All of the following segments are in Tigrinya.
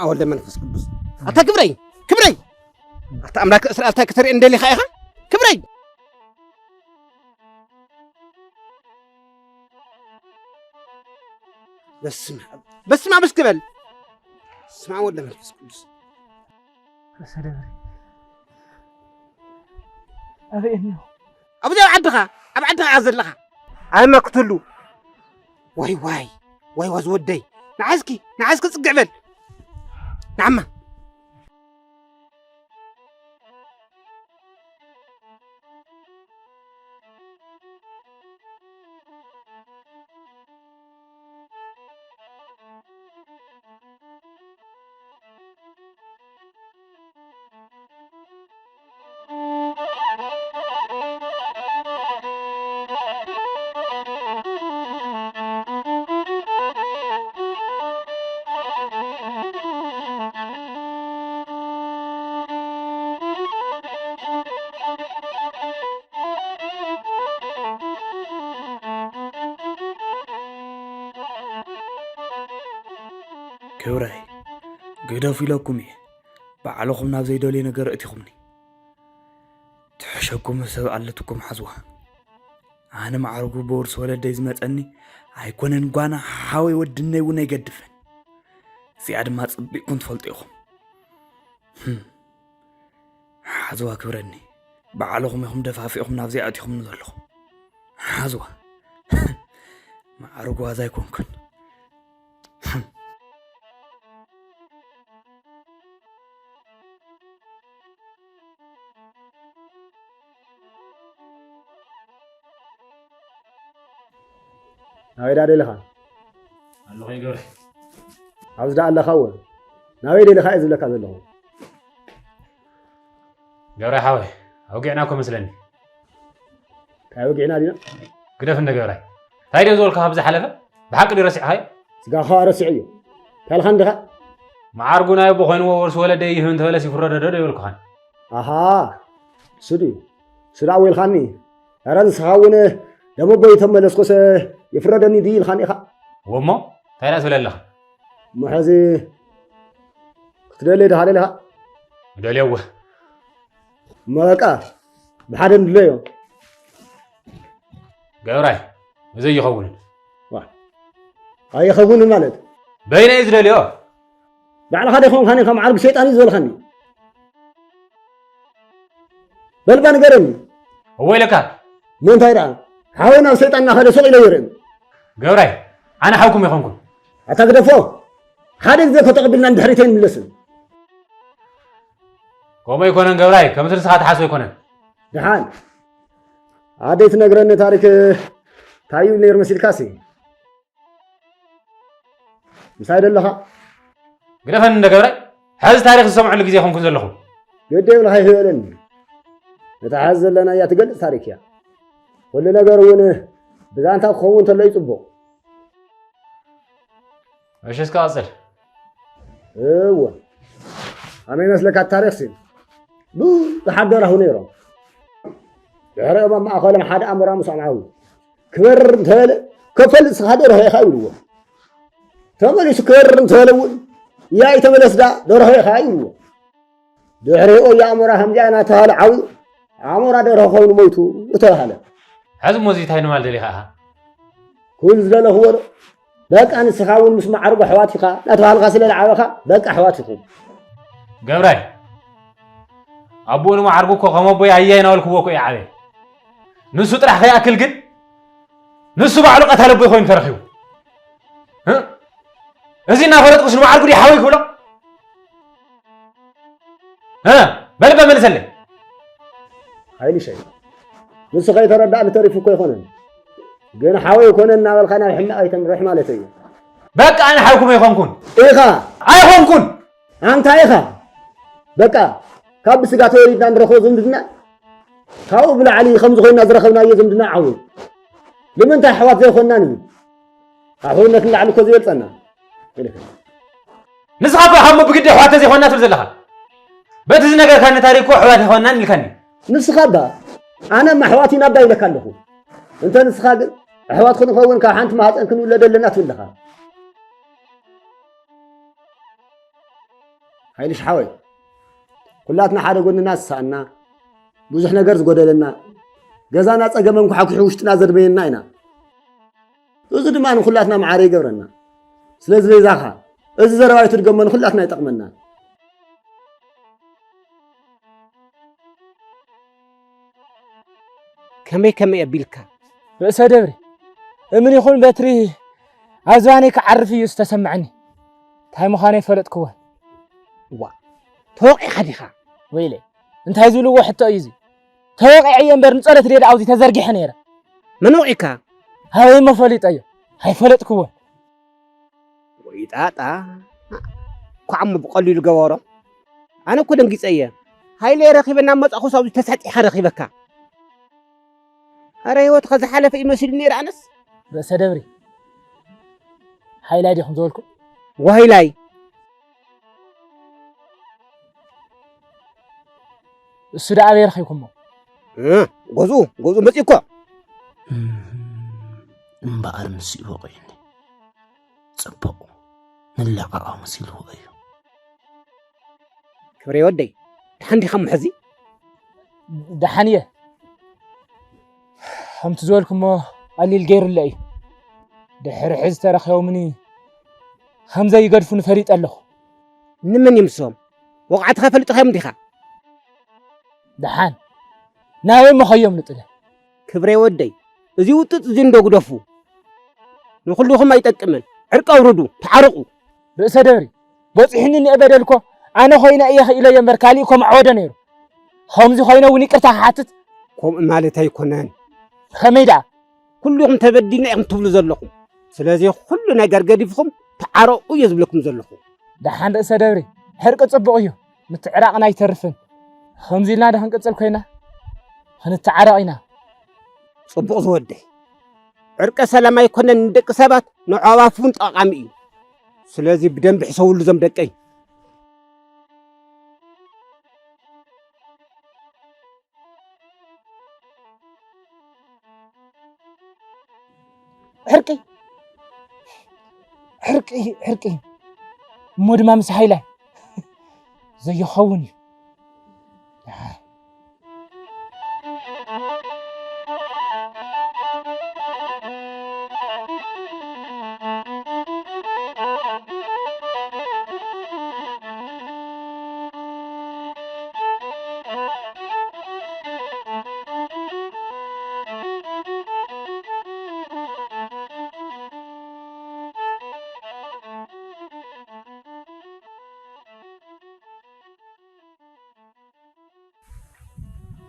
ኣወልደ መንፈስ ቅዱስ። ኣታ ክብረይ፣ ክብረይ! ኣታ ኣምላክ እስራኤል እንታይ ክትርኢ እንደሊኻ ኢኻ? ክብረይ! በስመ ኣብ፣ በስመ ኣብ እስኪ በል። በስመ ኣብ ወልደ መንፈስ ቅዱስ። ሰደበረ። ኣበይ እኒሆ? ኣብዚ ኣብ ዓድኻ፣ ኣብ ዓድኻ እያ ዘለኻ። ኣይ መክትሉ። ዋይ ዋይ፣ ዋይ ዋዝ ወደይ። ንዓስኪ፣ ንዓስኪ ጽግዕ በል። ንዓማ። ክብረይ፣ ግደፉ ኢለኩም እየ። ባዕልኹም ናብ ዘይደልዮ ነገር እቲኹምኒ። ትሕሸኩም ሰብ ኣለትኩም ሓዝዋ። ኣነ ማዕርጉ ብውርሲ ወለደይ ዝመጸኒ ኣይኮነን፣ ጓና ሓወይ ወድነይ እውን ኣይገድፍን። እዚኣ ድማ ጽቢቕኩም ትፈልጡ ኢኹም። ህም። ሓዝዋ ክብረኒ፣ ባዕልኹም ኢኹም ደፋፊእኹም ናብዚ ኣእቲኹምኒ ዘለኹም። ሓዝዋ። ማዕርጉ ዋዛ ኣይኮንኩን። ህም። ናበይ ደኣ ደለኻ? ኣለኹ ይገብረ። ኣብዚ ደኣ ኣለኻ እወ። ናበይ ደለኻ እየ ዝብለካ ዘለኹ። ገብረ ሓወይ፣ ኣውጊዕና እኮ መስለኒ። እንታይ ወጊዕና ዲና? ግደፍ እንደ ገብራይ። እንታይ ድዮ ዝበልካ ካብ ዝሓለፈ? ብሓቂ ድዩ ረሲዕኻዮ? ስጋኻ ረሲዐዮ። እንታይ ኢልካ እንዲኻ? መዓርጉ ናይ ኣቦ ኮይንዎ ወርሲ ወለደይ ይህብ እንተበለስ ይፍረዶ ዶ ይበልኩኻን? ኣሃ፣ እሱ ድዩ? እሱ ደኣ ወይልካኒ። ኧረ ንስኻ እውን ደም ኣቦይ ተመለስኩስ ይፍረደኒ ድዩ ኢልካኒ ኢኻ? እወ እሞ፣ እንታይ ደኣ ትብል ኣለኻ? እሞ ሕዚ ክትደልዮ ዲኻ ደሊኻ? እደልዮ እወ። እሞ በቃ፣ ብሓደ ንድለዮ። ገብራይ፣ እዚ ኣይኸውንን። ዋ፣ ኣይኸውንን ማለት? በይነ እየ ዝደልዮ። ባዕልኻ ዶ ኾንካኒ፣ ከም ዓርቢ ሰይጣን እዩ ዝበልኻኒ። በልባ ንገረኒ። እወ ኢለካ። እሞ እንታይ ደኣ? ሓወይ ናብ ሰይጣን እናኸደ ሱቕ ኢለ ይርእን። ገብራይ፣ ኣነ ሓውኩም ኣይኮንኩን። ኣታ ግደፎ። ሓደ ግዜ እኮ ተቐቢልና ንድሕሪት ኣይንምለስን። ከምኡ ኣይኮነን ገብራይ፣ ከምቲ ንስኻ ትሓስቦ ኣይኮነን። ደሓን። ኣደይ ትነግረኒ ታሪክ እንታይ እዩ ነይሩ መሲልካሲ? ምሳይ ደለኻ? ግደፈኒ እንደ ገብረ፣ ሕዚ ታሪኽ ዝሰምዐሉ ግዜ ኮንኩ ዘለኹ። ግዲ የብልኻ ይህበለኒ። እታ ሕዚ ዘለና እያ ትገልጽ ታሪክ እያ። ኩሉ ነገር እውን ብዛንታ ክኸውን እንተሎ እዩ ጽቡቕ። እሺ፣ እስከ ቀጽል። እወ። ኣመ ይመስለካ ታሪኽሲ? ብዙሓት ደራሁ ነይሮም። ድሕሪኦም ኣብ ማእኸሎም ሓደ ኣሞራ ምስ ኣምዓው። ክበርር እንተበለ፣ ከፈልጥ ስኻ ደርሆ ኢኻ ይብልዎ። ተመሊሱ ክበርር እንተበለ እውን፣ ያኢ ተመለስ ደኣ ደርሆ ኢኻ ይብልዎ። ድሕሪኡ ያሞራ ከምዚኣ እናተባህለ ዓብዩ፣ ኣሞራ ደርሆ ኮይኑ ሞይቱ ተባህለ። ሕዚ እሞ እዚ እንታይ ንማል ደሊኻ ኢኻ? ክብል ዝደለኽዎ ዶ? በቃ ንስኻ እውን ምስ ማዕርጎ ኣሕዋት ኢኻ እናተባህልካ ስለ ዝዓበኻ፣ በቃ ኣሕዋት ኢኹም። ገብራይ፣ ኣቦኡ ንማዕርጉ እኮ ከም ኣቦይ ኣያይ እናበልክዎ እኮ እየ ዓብየ። ንሱ ጥራሕ ከይኣክል ግን፣ ንሱ ባዕሉ ቀታሊ ኣቦይ ኮይኑ ተረኺቡ። እ? እዚ እናፈለጥኩስ ንማዕርጉ ድዩ ሓወይ ክብሎ? እ? በል እባ መልሰለይ። ሃይልሸይ፣ ንሱ ከይተረዳእኒ ተሪፉ እኮ ኣይኮነን። ግን ሓወይ ኣይኮነን እናበልካ ናብ ሕማቕ ኣይተምርሕ ማለተይ እዩ። በቃ ኣነ ሓውኩም ኣይኮንኩን። ኢኻ። ኣይኾንኩን። ኣንታ ኢኻ። በቃ፣ ካብ ብስጋ ተወሊድና ንረኽቦ ዝምድና፣ ካብኡ ብላዕሊ ከምዚ ኮይና ዝረኸብናዮ ዝምድና ዓው። ንምንታይ ኣሕዋት ዘይኮንናን እዩ? ካብ ሕውነት ንላዕሊ እኮ ዝበልጸና። ንስኻ እኮ ካብ ብግዲ ኣሕዋት ዘይኮንና ትብል ዘለኻ። በቲ ዝነገርካኒ ታሪክ እኮ ኣሕዋት ኣይኮንናን ኢልካኒ። ንስኻ እባ፣ ኣነ ኣሕዋት ኢና እባ ኢለካ ኣለኹ። እንተ ንስኻ ግን፣ ኣሕዋት ክንኸውን ካብ ሓንቲ ማህፀን ክንውለድ ኣለና ትብል ኣለኻ። ሃይልሽ ሓወይ፣ ኩላትና ሓደ ጎንና ዝሰኣና፣ ብዙሕ ነገር ዝጎደለና፣ ገዛና ጸገመን ኳሕኩሑ ውሽጥና ዘድመየና ኢና። እዚ ድማ ንኹላትና መዓረ ይገብረና። ስለዚ በይዛኻ፣ እዚ ዘረባይ ትድገሞ ንኹላትና ይጠቕመና። ከመይ ከመይ ኣቢልካ? ርእሰ ደብሪ፣ እምን ይኹን በትሪ ኣብ ዝባነይ ክዓርፍ እዩ ዝተሰምዐኒ። እንታይ ምዃኑ ኣይፈለጥክዎን። ዋ፣ ተወቒኻ ዲኻ? ወይለ፣ እንታይ ዝብልዎ ሕቶ እዩ እዚ? ተወቒዐ እየ እምበር ንጸሎት ድየ ደኣ ኣብዚ ተዘርጊሐ ነይረ። መን ወቒዕካ? ኣበይ እሞ ፈሊጠዮ? ኣይፈለጥክዎን። ወይ ጣጣ፣ ኳዕ እሞ ብቐሊሉ ገበሮ። ኣነ እኮ ደንጊጸ እየ። ሃይለ ረኺበ ናብ መጻእኩስ ኣብዚ ተሳጢኻ ረኺበካ። ኣረ ህይወትካ ዝሓለፈ ይመስል ነይረ ኣነስ። ርእሰ ደብሪ፣ ሃይላይ ዲኹም ዝበልኩም? ዋይላይ። እሱ ደኣ ኣበይ ረኺብኩሞ? እ፣ ገዝኡ ገዝኡ መጺእኮ። እምበኣር ንሱ ይወቕዩኒ። ጽቡቕ ንለዓዖ መሲልዎ እዩ። ክብሬ ወደይ፣ ደሓን ዲኻ እሞ ሕዚ? ደሓን እየ። ከምቲ ዝበልኩሞ ቀሊል ገይሩለ እዩ። ድሕሪ ሕዚ ተረኺቦምኒ ከም ዘይገድፉኒ ፈሊጠ ኣለኹ። ንመን ይምስሶም? ወቕዓትኻ ፈሊጥኻዮም ዲኻ? ደሓን ናበይ እሞ ከዮም ንጥለ? ክብሬ ወደይ፣ እዚ ውጥጥ እዚ እንዶ ግደፉ። ንኹልኹም ኣይጠቅምን። ዕርቂ ኣውርዱ፣ ተዓረቑ። ርእሰ ደብሪ፣ በጺሑኒ እኒአ በደል እኮ ኣነ ኮይነ እየ ክኢለዮ እምበር ካሊእ እኮ ምዓወደ ነይሩ። ከምዚ ኮይነ እውን ይቅርታ ክሓትት። ከምኡ ማለት ኣይኮነን። ከመይ ደኣ? ኩልኹም ተበዲልና ኢኹም ትብሉ ዘለኹም። ስለዚ ኩሉ ነገር ገዲፍኹም ተዓረቑ እየ ዝብለኩም ዘለኹ። ደሓን ርእሰ ደብሪ፣ ሕርቂ ጽቡቕ እዩ። ምትዕራቕና ኣይተርፍን። ከምዚ ኢልና ዶ ክንቅጽል ኮይና? ክንተዓረቕ ኢና። ጽቡቕ ዝወደይ። ዕርቀ ሰላም ኣይኮነን ንደቂ ሰባት ንኣዕዋፍ እውን ጠቓሚ እዩ። ስለዚ ብደንቢ ሕሰውሉ ዞም ደቀይ። ሕርቂ ሕርቂ ሕርቂ እሞ ድማ ምስ ሃይላይ ዘይኸውን እዩ።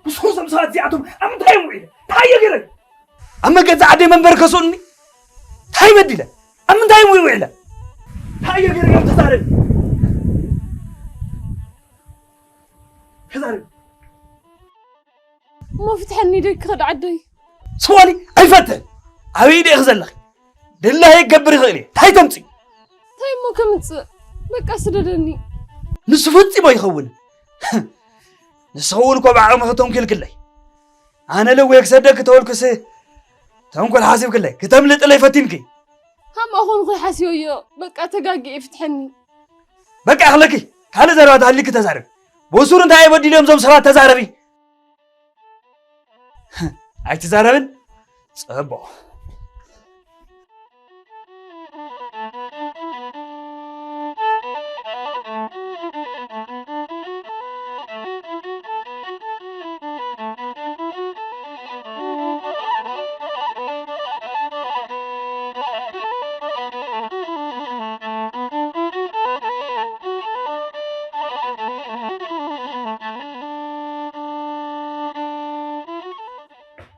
ብስኹም ሰባት እዚኣቶም ኣብ ምንታይ እዮም ውዒለ? እንታይ እየ ገይረ? ኣብ መገዛ ዓደይ መንበሪ ከስኡኒ እንታይ በዲለ? ኣብ ምንታይ እዮም ውዒለ? እንታይ እየ ገይረ? እዮም ተዛረቢ። ተዛረቢ። እሞ ፍትሐኒ ዶ ይክኸድ ዓደይ? ስዋሊ ኣይፈትህን። ኣበይ ኢደ ኢኺ ዘለኺ? ድላየ ክገብር ይኽእል እየ። እንታይ ተምፅእ? እንታይ እሞ ከምፅእ? በቃ ስደደኒ። ንሱ ፈፂሙ ኣይኸውን። ንስኺ እውን እኮ ብዓቕምኺ ተንኪልክለይ። ኣነ ለውየ ክሰደኪ ተበልኩስ ተንኮል ሓሲብክለይ ክተምልጥለይ ፈቲንኪ። ሃም ኣኾንኹ ሓሲዮዮ። በቃ ተጋጊ ፍትሐኒ። በቃ ይኽለኪ። ካልእ ዘረባ ተሃሊኪ ተዛረቢ። በሱር እንታይ ኣበዲሎም እዞም ሰባት ተዛረቢ። ኣይትዛረብን? ጽቡቕ።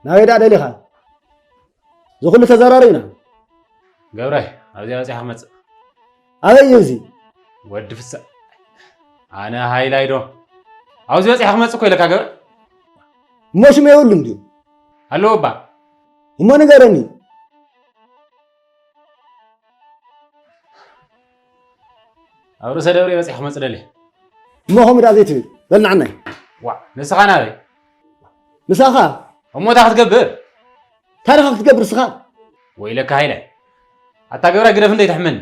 ናበይ ደኣ ደሊኻ? እዚ ኩሉ ተዘራሪብና። ገብራይ ኣብዚኣ በፂሓ ክመፅእ። ኣበይ እዩ እዚ? ወዲ ፍሳ ኣነ ሃይላይ ዶ ኣብዚ በፂሓ ክመፅእ እኮ ኢለካ ገብረ። እሞ ሽም የብሉን ድዩ? ኣለዎ እባ። እሞ ንገረኒ። ኣብ ርእሰ ደብሪ በፂሕ ክመፅ ደልየ። እሞ ከምኡ ደኣ ዘይትብል በል ንዓናይ። ዋዕ ንስኻ ናበይ? ምሳኻ። እሞ እንታይ ክትገብር? እንታይ ኢኻ ክትገብር ንስኻ? ወይለካ ሃይለ ኣታ ገብረ ግደፍ እንተይትሕመኒ።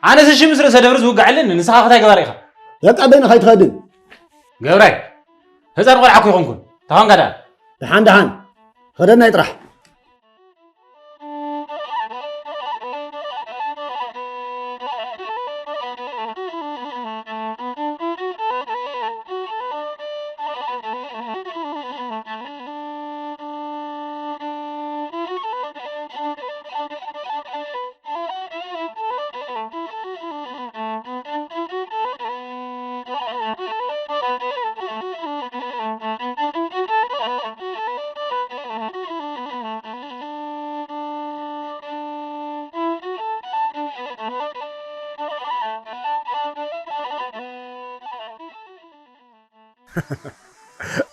ኣነስ እሺ ምስ ርእሰ ደብሪ ዝውጋዕ ኣለኒ ንስኻ እንታይ ገባሪ ኢኻ? ደቂ ኣደይና ከይትኸድን። ገብራይ፣ ህፃን ቆልዓ እኮ ይኾንኩን። ተኾንካ ደኣ። ደሓን፣ ደሓን። ኸደናይ ጥራሕ።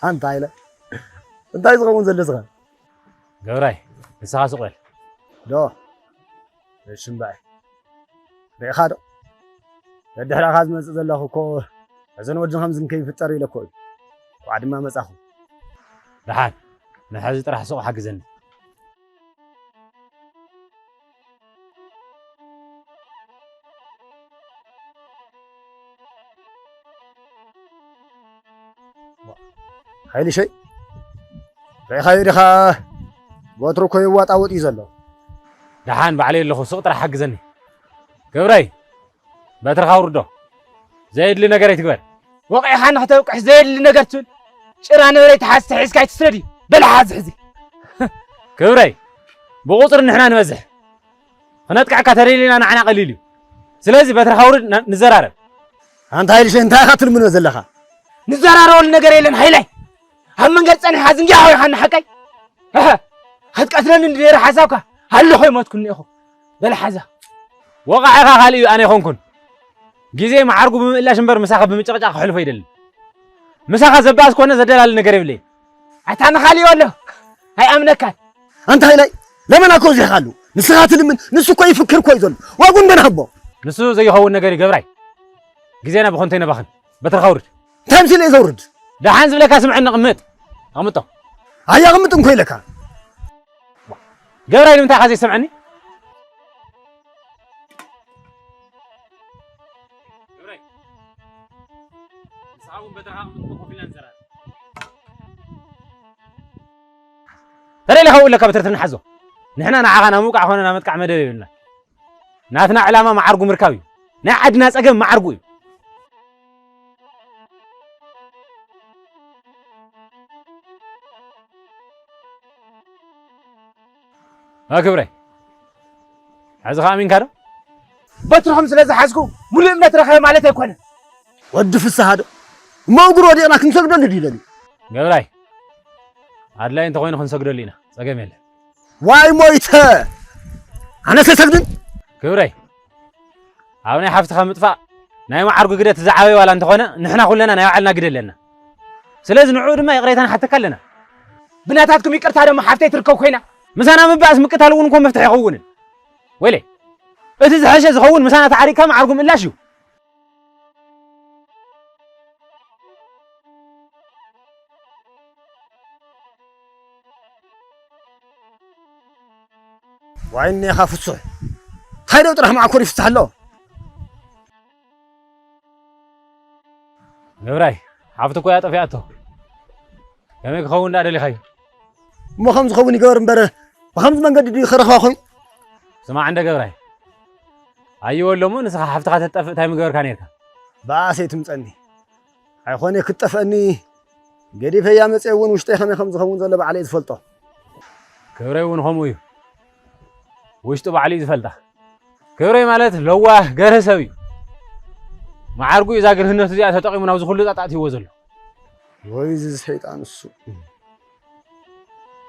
ኣንታ ኢለ፣ እንታይ ዝኸውን ዘሎ ስኻ? ገብራይ፣ ንስኻ ስቕ በል። ዶ? እሺ እምበኣይ። ርኢኻ ዶ? ደድሕረኻ ዝመጽእ ዘለኹ እኮ፣ እዘን ወድን ከምዝን ከይፍጠር ኢለ እኮ እዩ። እንኳዕ ድማ መጻኹ። ደሓን፣ ንሕዚ ጥራሕ ስቕ ሓግዘኒ። ሓይልሸይ፣ ርኢኻዮ ዲኻ? ወትሩ እኮ የዋጣውጥ እዩ ዘሎ። ደሓን ባዕለይ ኣለኹ፣ ስቕ ጥራሕ ሓግዘኒ። ገብራይ፣ በትርኻ ኣውርዶ። ዘየድሊ ነገር ኣይትግበር። ወቒዕኻ ንኽተውቅሕ ዘየድሊ ነገር ትብል። ጭራ ነበረይ ተሓዝተ ሒዝካ ኣይትስደድ እዩ። በል ሓዝ ሕዚ። ክብረይ፣ ብቑፅሪ ንሕና ንበዝሕ። ክነጥቅዐካ ተደሊና ንዓና ቀሊል እዩ። ስለዚ በትርኻ ውርድ ን-፣ ንዘራረብ። ኣንታ ሃይልሸ፣ እንታይ ኢኻ ትልምኖ ዘለኻ? ንዘራረበሉ ነገር የለን ሃይላይ። ኣብ መንገዲ ጸኒሕካ ዝንጊ ሓዊኻኒ ሓቀይ? ኣሀ፣ ክትቀትለኒ እንድነይረ ሓሳብካ፣ ኣለኹ ኣይሞትኩን እኒኤኹ። በል ሓዛ። ወቓዕኻ ካልእ እዩ፣ ኣነ ኣይኮንኩን። ግዜ መዓርጉ ብምእላሽ እምበር ምሳኻ ብምጭቕጫቕ ክሕልፎ ኣይደልን። ምሳኻ ዘባእስ ኮነ ዘደላሊ ነገር የብለይን። ኣታ ንኻልእ ወሎ ኣይኣምነካን። ኣንታ ሃይላይ፣ ለመና እኮ ኣብዚሕካሉ። ንስኻ ትልምን፣ ንሱ እኮ ይፍክር እኮ እዩ ዘሎ። ዋጉ እንበን ሃቦ። ንሱ ዘይኸውን ነገር እዩ ገብራይ። ግዜና ብኸንቱ ኣይነባኽን። በትርኻ ውርድ። እንታይ ምስለ እየ ዘውርድ? ደሓን ዝብለካ ስምዐኒ፣ ቅምጥ። ኣቕምጦ። ኣይ ኣቕምጥ እንኮ ኢለካ። ገብራይ ንምንታይ ኢኻ ዘይሰምዐኒ? ገብራይ። ንስኻ እውን በትርኻ ኣቕምጥ፣ ኮፍ ኢልና ንዘራረብ። ተደሊኻ እውን ለካ በትሪ ትንሓዞ። ንሕና ንዓኻ ናብ ምውቃዕ ኮነ ናብ ምጥቃዕ መደብ የብልና። ናትና ዕላማ መዓርጉ ምርካብ እዩ። ናይ ዓድና ጸገም መዓርጉ እዩ። ኣ ክብረይ፣ ሕዚ ኸኣ ኣሚንካ ዶ? በትርኹም ስለ ዝሓዝኩ ሙሉእ እምነት ረኸበ ማለት ኣይኮነን። ወዲ ፍስሃ ዶ? እሞ እግሩ ወዲቕና ክንሰግደሉ ድዩ ደልዩ? ገብራይ፣ ኣድላይ እንተኾይኑ ክንሰግደሉ ኢና፣ ጸገም የለን። ዋይ ሞይተ! ኣነስ ኣይሰግድን። ክብረይ፣ ኣብ ናይ ሓፍትኻ ምጥፋእ ናይ መዓርጉ ግደ እቲ ዝዓበየ ዋላ እንተኾነ፣ ንሕና ኩለና ናይ ባዕልና ግደ ኣለና። ስለዚ ንዕኡ ድማ ይቕሬታ ንሓተካ ኣለና። ብናታትኩም ይቅርታ ደሞ ሓፍተይ ትርከብ ኮይና? ምሳና ምባእስ ምቅታል እውን እኮ መፍትሒ ኣይኸውንን። ወይለይ፣ እቲ ዝሐሸ ዝኸውን ምሳና ተዓሪቅካ መዓርጉ ምእላሽ እዩ። ዋይ እኒኻ ፍሱሕ፣ እንታይ ደው ጥራሕ መዓኮር ይፍታሕ ኣሎ? ገብራይ፣ ሓፍቲ እኮ እያ ጠፊኣቶ። ከመይ ክኸውን ደኣ ደሊኻዮ? እሞ ከም ዝኸውን ይገበር እምበር፣ ብኸምዚ መንገዲ ድዩ ክረኽባ ኮይኑ? ስማዕ እንደ ገብራይ፣ ኣይወሎ እሞ ንስኻ ሓፍትኻ ተትጠፍእ እንታይ ምገበርካ ነይርካ? ብኣስ ኣይትምጸኒ። ኣይኾነ ክትጠፍአኒ፣ ገዲፈያ መጽየ እውን ውሽጠይ ከመይ ከም ዝኸውን ዘሎ ባዕለይ ዝፈልጦ። ክብረይ እውን ከምኡ እዩ። ውሽጡ ባዕሉ እዩ ዝፈልጣ። ክብረይ ማለት ለዋህ ገርህ ሰብ እዩ። መዓርጉ እዩ እዛ ግርህነቱ እዚኣ ተጠቒሙ ናብዚ ኩሉ ጣጣ ኣእትይዎ ዘሎ። ወይ እዚ ሰይጣን እሱ።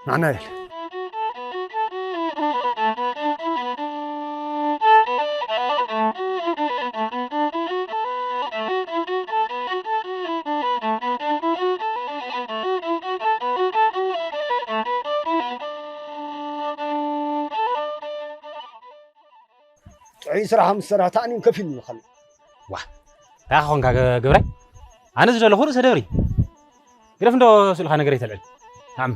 ንዓና የለ። ጥዑይ ስራሕ ምስ ሰራሕታ ኣንም ከፊሉ ንኸል። ዋ፣ እንታይ ኾንካ ገ-፣ ገብራይ? ኣነ ዝደለኹ ርእሰ ደብሪ። ግደፍ እንዶ ስእልኻ ነገር ኣይተልዕል። ናዕማ።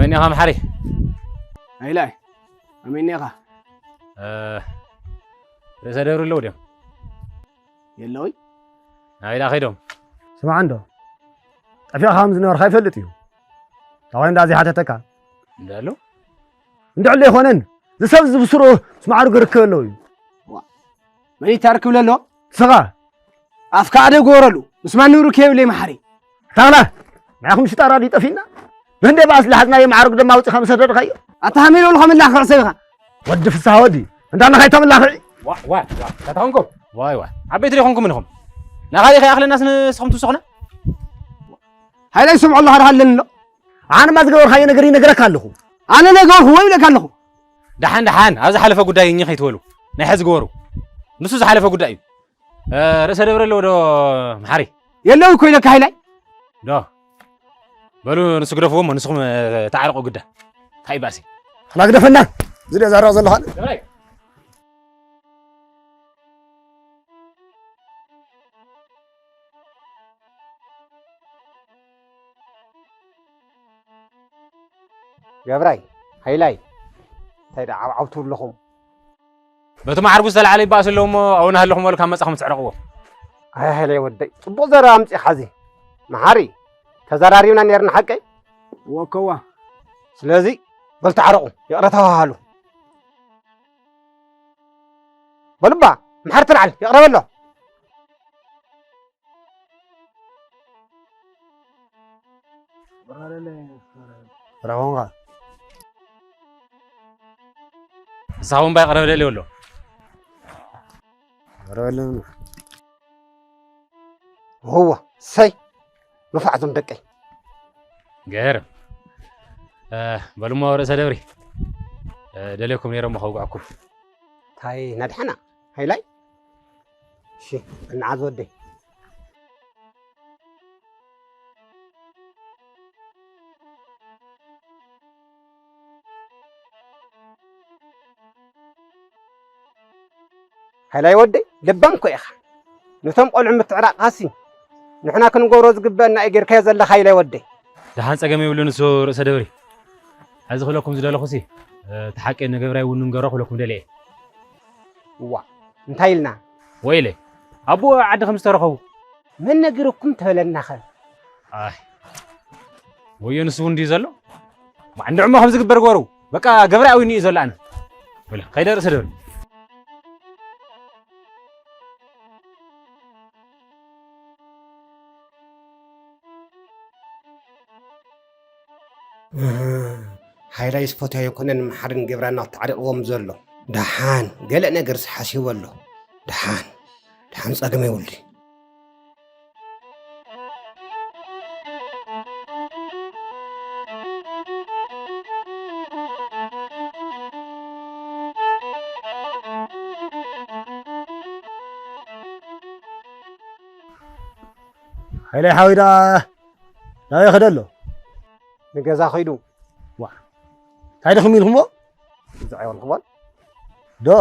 መን ኢኻ መሓሪ? ኣይላይ ኣመን ኢኻ? እ፣ ርእሰ ደብሪ ኣለዉ ድዮም? የለውይ። ናበይ ደኣ ከይዶም? ስማዕ እንዶ፣ ጠፊእኻ ከም ዝነበርካ ይፈልጥ እዩ። እንታይ ኮይኑ ደኣ ዘይሓተተካ? እንዳ ኣሎ? እንድዕሉ ኣይኮነን፣ ዝሰብ ዝብስሮ ስማዕሩ ክርከብ ኣለዎ እዩ። መን ይታርክ ብለሎ? ስኻ ኣፍካ ኣደ ጎረሉ። ምስማ ንብሩ ከየብለይ መሓሪ። ታላ ንዓኹም ሽጣራ ድዩ ጠፊእና? መንደ በኣስ ዝሓዝናዮ ማዕረግ ድማ ኣውፂኻ መሰደድካዮ። ኣታ ሃሜሎ ልኻ ምላኽዕ ሰብኻ። ወዲ ፍስሃ ወዲ እንዳ ንኻይ ተምላኽዒ። ዋ ዋ ዋ ታታኹምኩም ዋይ ዋይ ዓበይቲ ዲኹምኩም እንኹም ናኻሊ ከይኣኽለናስ ንስኹም ትውስኹና ሃይላይ ስምዖ ኣለኻ ደሃለኒ ኣሎ። ኣነማ ዝገበርካዮ ነገር ይነግረካ ኣለኹ። ኣነ ነገርኩ ወይ ብለካ ኣለኹ። ደሓን ደሓን ኣብ ዝሓለፈ ጉዳይ እኚ ከይትበሉ ናይ ሕዚ ግበሩ ንሱ ዝሓለፈ ጉዳይ እዩ እ፣ ርእሰ ደብረ ኣለዎ ዶ መሓሪ የለዊ እኮ ኢለካ ሃይላይ። ዶ በሉ ንሱ ግደፍዎ እሞ ንስኹም እ፣ ተዓረቑ ግዳ እንታይ ባሲ ኣላ ግደፈና እዚ ደኣ ዛረባ ዘለኻ ገብራይ ሃይላይ እንታይ ደኣ ዓብዓብ ትብሉ ኣለኹም? በቲ ማዕርጉ ዝተላዕለ ይበኣስ ኣለዎ እሞ ኣብኡ ናሃለኹም በሉ ካብ መጻኹም ትዕረቕዎ። ኣይ ሃይላይ ወደይ ጽቡቕ ዘረባ ኣምጺእኻ እዚ መሓሪ ተዘራሪብና ኔርና ሓቀይ? እወ እኮዋ። ስለዚ በሉ ተዓረቑ ይቕረ ተባሃሃሉ። በሉባ መሓሪ ትልዓል ይቕረ በሎ። ረኾንኻ ንስኻ እውን ባይ ቀረበ ደልዮ ኣሎ ረበልን እወ ሰይ ንፉዓት እዞም ደቀይ ገርም እ፣ በሉሞ ርእሰ ደብሪ እ፣ ደልየኩም ነይረ እሞ ከውግዐኩም እንታይ ነድሓና ሃይላይ እሺ እንዓዝ ወደይ ሃይላይ ወደይ ለባም እኮ ኢኻ ነቶም ቆልዑ ምትዕራቕካሲ ንሕና ክንገብሮ ዝግበአና እዩ ጌርካዮ ዘለኻ ሃይላይ ወደይ ደሓን ጸገም የብሉን እሱ ርእሰ ደብሪ ሕዚ ክብለኩም ዝደለኹሲ እቲ ሓቂ ንገብራይ እውን ንንገሮ ክብለኩም ደልየ እዋ እንታይ ኢልና ወይለ ኣቦኡ ዓዲ ከም ዝተረኸቡ መን ነጊርኩም ተበለናኸ ኣይ ወዮ ንሱ እውን ድዩ ዘሎ እንድዕሞ ከም ዝግበር ግበሩ በቃ ገብረ ኣዊኒ እዩ ዘሎ ኣነ ወለ ከይደ ርእሰ ደብሪ ሓይላይ ዝፈትዮ ኣይኮነን መሓርን ገብራና ተዓሪቕዎም ዘሎ ደሓን ገለ ነገርስ ሓሲቡ ኣሎ ደሓን ደሓን ጸገም የብሉን ሓይላይ ሓወይ ደኣ ናበይ ከደ ኣሎ ንገዛ ኸይዱ እንታይ ደኽም ኢልኩሞ ዝዓይወልክቦን ዶ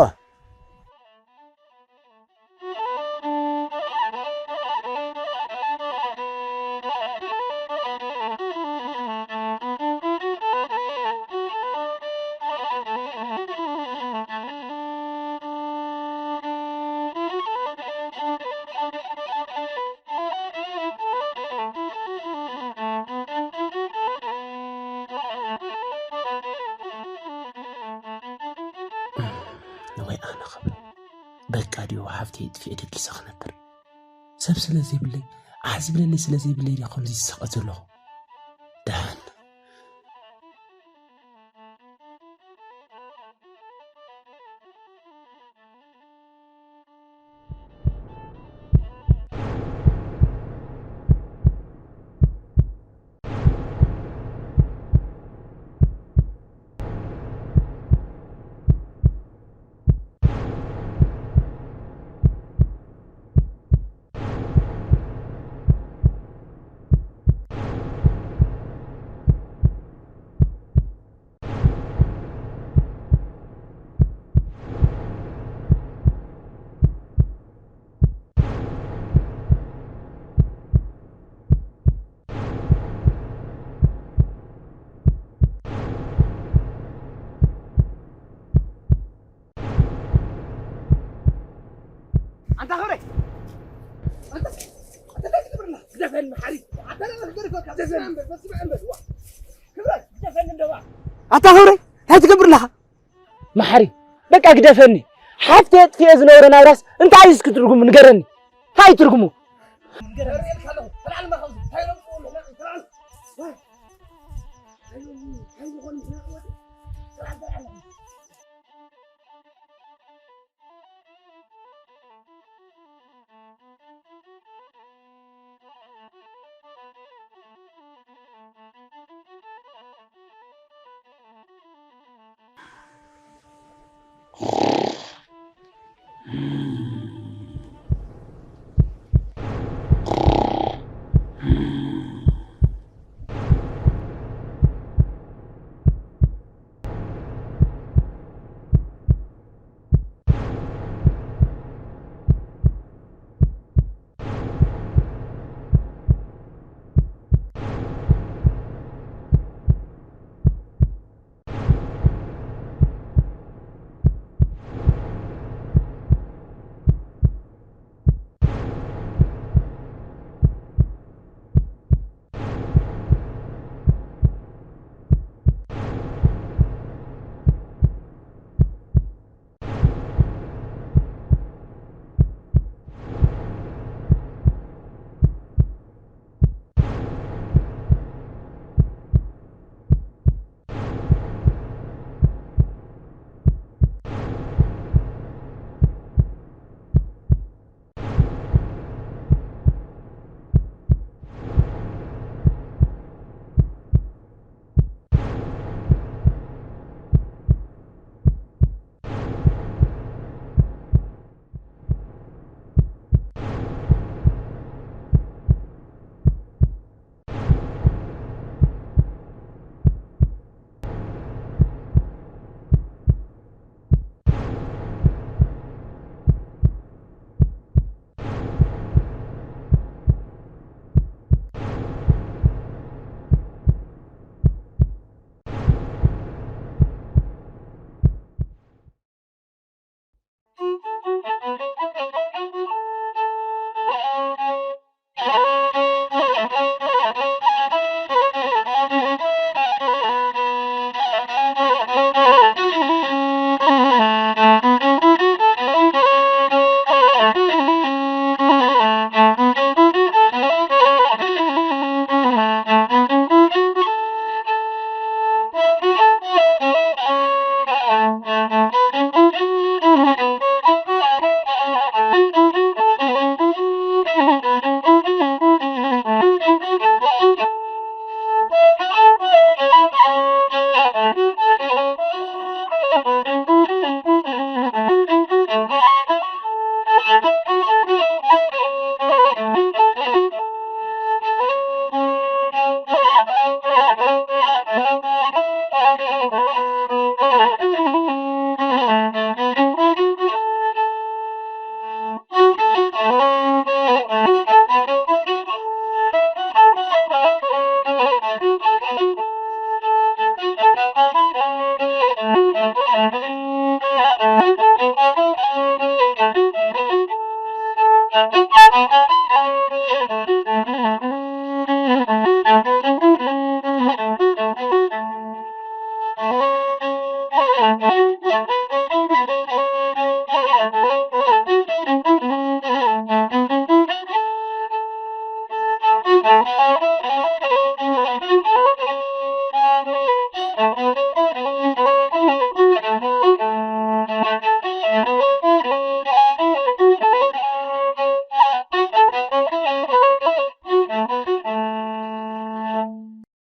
ንወይ ኣነ ኸብል በቃ ድዩ ሓፍተይ ጥፊኤ ደጊሰ ክነብር ሰብ ስለ ዘይብለይ ኣሕ ዝብለለይ ስለ ዘይብለይ ድየ ከምዚ ዝስቐ ዘለኹ ደሓን ኣንታ ክብረይ፣ ኣንታ፣ ኣንታ እንታይ ትገብርና? ግደፈኒ መሓሪ። ኣንታ ለለ ክገድፈካ። ግደፈኒ እምበር፣ በስመ እምበር፣ ዋ። ክብረይ፣ ግደፈኒ እንደዋ። ኣታ ክብረይ፣ እንታይ ትገብር ኣለኻ? መሓሪ፣ በቃ ግደፈኒ። ሓፍተይ ኣጥፊኤ ዝነብረ ናብራስ እንታይ እዩ እስኪ ትርጉሙ ንገረኒ? እንታይ እዩ ትርጉሙ? ንገረኒ እልካ ኣለኹ። ተላዕልማ ካብዚ። እንታይ ኢሎም ዝፅውዑ? ተላዕል። ዋ። እንታይ ኢሎም፣ እንታይ ዝኾኑ? ተላዕል፣ ተላዕል።